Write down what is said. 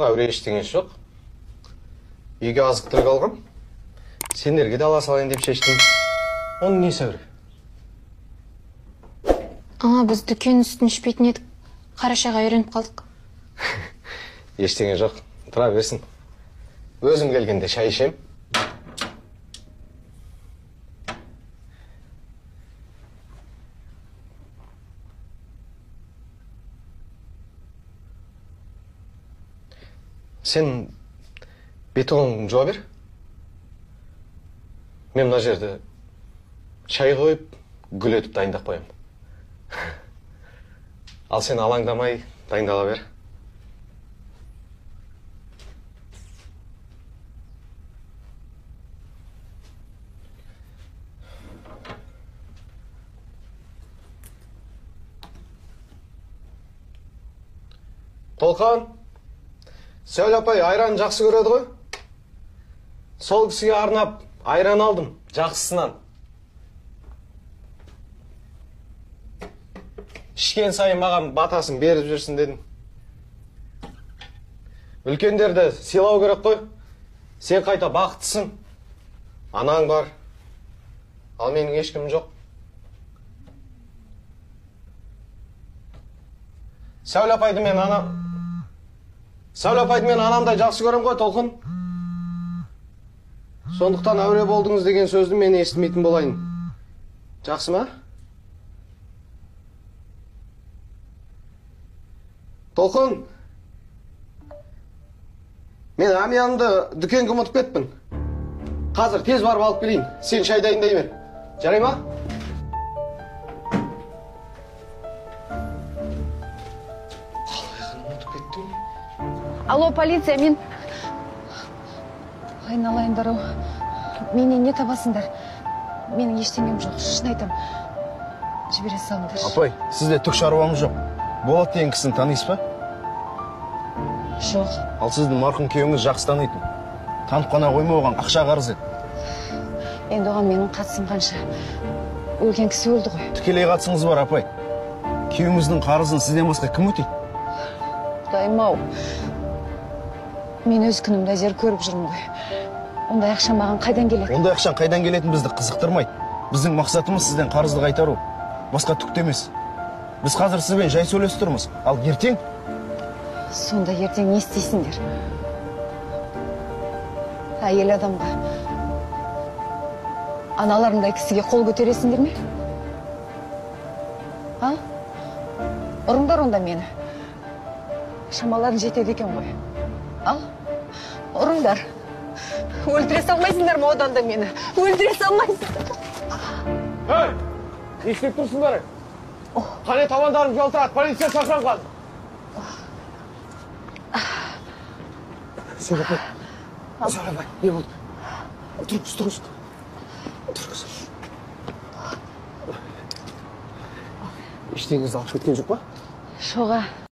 Әуре ештеңесі жоқ. Үйге азық-түлік алғам. Сендерге де ала салайын деп шештім. Оның несі әуре? Ана, біз дүкен үстін ішпейтін едік. Қара шайға үйреніп қалдық. Ештеңе жоқ. Тұра берсін. Өзім келгенде шай ішем. Сен беті-қолыңды жуа бер. Мен мына жерді шай қойып, гүл етіп дайындап қоямын. Ал сен алаңдамай дайындала бер. Толқын, Сәуле апай айран жақсы көреді ғой. Сол кісіге арнап айран алдым, жақсысынан. Ішкен сайын маған батасын беріп жүрсін дедім. Үлкендерді сыйлау керек қой. Сен қайта бақыттысың. Анаң бар. Ал менің ешкімім жоқ. Сәуле апайды мен ана... Сәуле апайды мен анамдай жақсы көрем ғой, Толқын. Сондықтан әуре болдыңыз деген сөзді мен естімейтін болайын. Жақсы ма? Толқын, мен әмиянымды дүкенге ұмытып кетпін. Қазір тез барып алып келейін. Сен шай дайындай бер. Жарай ма? Қалай ғана ұмытып кеттім? Алло, полиция, мен... Айналайындар-ау, менен не табасыңдар? Менің ештеңем жоқ, шын айтам. Жібере салыңдар. Апай, сізде түк шаруамыз жоқ. Болат деген кісіні танисыз ба? Жоқ. Ал сіздің марқұм күйеуіңіз жақсы танитын. Танып қана қоймай, оған ақша қарыз еді. Енді оған менің қатысым қанша? Өлген кісі өлді ғой. Тікелей қатысыңыз бар, апай. Күйеуіңіздің қарызын сізден басқа кім өтейді? Құдайым-ау. Мен өз күнімді әзер көріп жүрмін ғой. Ондай ақша маған қайдан келеді? Ондай ақшаң қайдан келетін бізді қызықтырмайды. Біздің мақсатымыз сізден қарызды қайтару. Басқа түк те емес. Біз қазір сізбен жай сөйлесіп тұрмыз. Ал ертең? Сонда ертең не істейсіңдер? Әйел адамға, аналарындай кісіге қол көтересіңдер ме? А? Ұрыңдар онда мені. Шамаларың жетеді екен ғой. Ал, ұрыңдар. Өлтіре салмайсыңдар ма одан да мені? Өлтіре салмайсыңдар. Ей, не істеп тұрсыңдар? Қане табандарым жалтырады, полиция шақырам қазір. Сәуле апай, Сәуле апай, не болды? Тұрыңыз, тұрыңыз. Тұрыңыз. Ештеңеңізді алып кеткен жоқ па? Жоға.